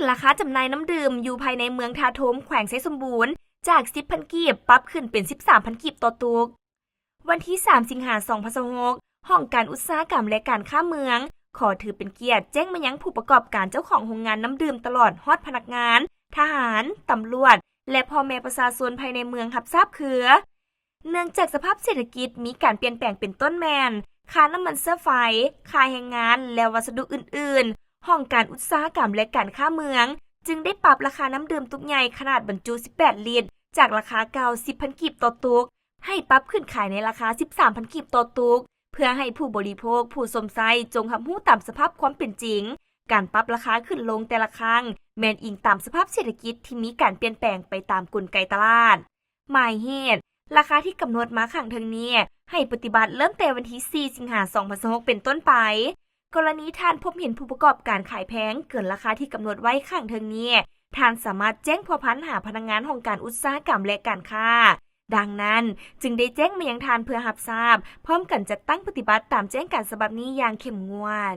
ລາຄາຈຳໜ່າຍນ້ຳດື່ມຢູ່ພາຍໃນເມືອງທ່າໂທມ ແຂວງໄຊສົມບູນ ຈາກສິບພັນກີບ ປັບຂຶ້ນເປັນສິບສາມພັນກີບຕໍ່ຕຸກ. ວັນທີສາມ ສິງຫາ ສອງພັນຊາວຫົກ ຫ້ອງການອຸດສາຫະກຳ ແລະ ການຄ້າເມືອງ ຂໍຖືເປັນກຽດແຈ້ງມາຍັງຜູ້ປະກອບການເຈົ້າຂອງໂຮງງານນ້ຳດື່ມ ຕະຫຼອດຮອດພະນັກງານ, ທະຫານ, ຕຳຫຼວດ ແລະ ພໍ່ແມ່ປະຊາຊົນພາຍໃນເມືອງຮັບຊາບຄື ເນື່ອງຈາກສະພາບເສດຖະກິດມີການປ່ຽນແປງ ເປັນຕົ້ນແມ່ນ ຄ່ານ້ຳມັນເຊື້ອໄຟ, ຄ່າແຮງງານ ແລະ ວັດສະດຸອື່ນໆ, ຫ້ອງການອຸດສາຫະກຳ ແລະ ການຄ້າເມືອງ ຈຶ່ງໄດ້ປັບລາຄານ້ຳດື່ມຕຸກໃຫຍ່ຂະໜາດບັນຈຸສິບແປດລິດ ຈາກລາຄາເກົ່າສິບພັນກີບຕໍ່ຕຸກ ໃຫ້ປັບຂຶ້ນຂາຍໃນລາຄາສິບສາມພັນກີບຕໍ່ຕຸກ ເພື່ອໃຫ້ຜູ້ບໍລິໂພກ, ຜູ້ຊົມໃຊ້ ຈົ່ງຮັບຮູ້ຕາມສະພາບຄວາມເປັນຈິງ. ການປັບລາຄາຂຶ້ນລົງແຕ່ລະຄັ້ງ ແມ່ນອີງຕາມສະພາບເສດຖະກິດທີ່ມີການປ່ຽນແປງໄປຕາມກົນໄກຕະຫຼາດ. ໝາຍເຫດ, ລາຄາທີ່ກຳນົດມາຂ້າງເທິງນີ້ ໃຫ້ປະຕິບັດເລີ່ມແຕ່ວັນທີສີ່ ສິງຫາ ສອງພັນຊາວຫົກ ເປັນຕົ້ນໄປ. ກໍລະນີທ່ານພົບເຫັນຜູ້ປະກອບການຂາຍແພງເກີນລາຄາທີ່ກຳນົດໄວ້ຂ້າງເທິງນີ້, ທ່ານສາມາດແຈ້ງພົວພັນຫາພະນັກງານຫ້ອງການອຸດສາຫະກຳ ແລະ ການຄ້າ. ດັ່ງນັ້ນ, ຈຶ່ງໄດ້ແຈ້ງມາຍັງທ່ານເພື່ອຮັບຊາບ, ພ້ອມກັນຈັດຕັ້ງປະຕິບັດຕາມແຈ້ງການສະບັບນີ້ຢ່າງເຂັ້ມງວດ.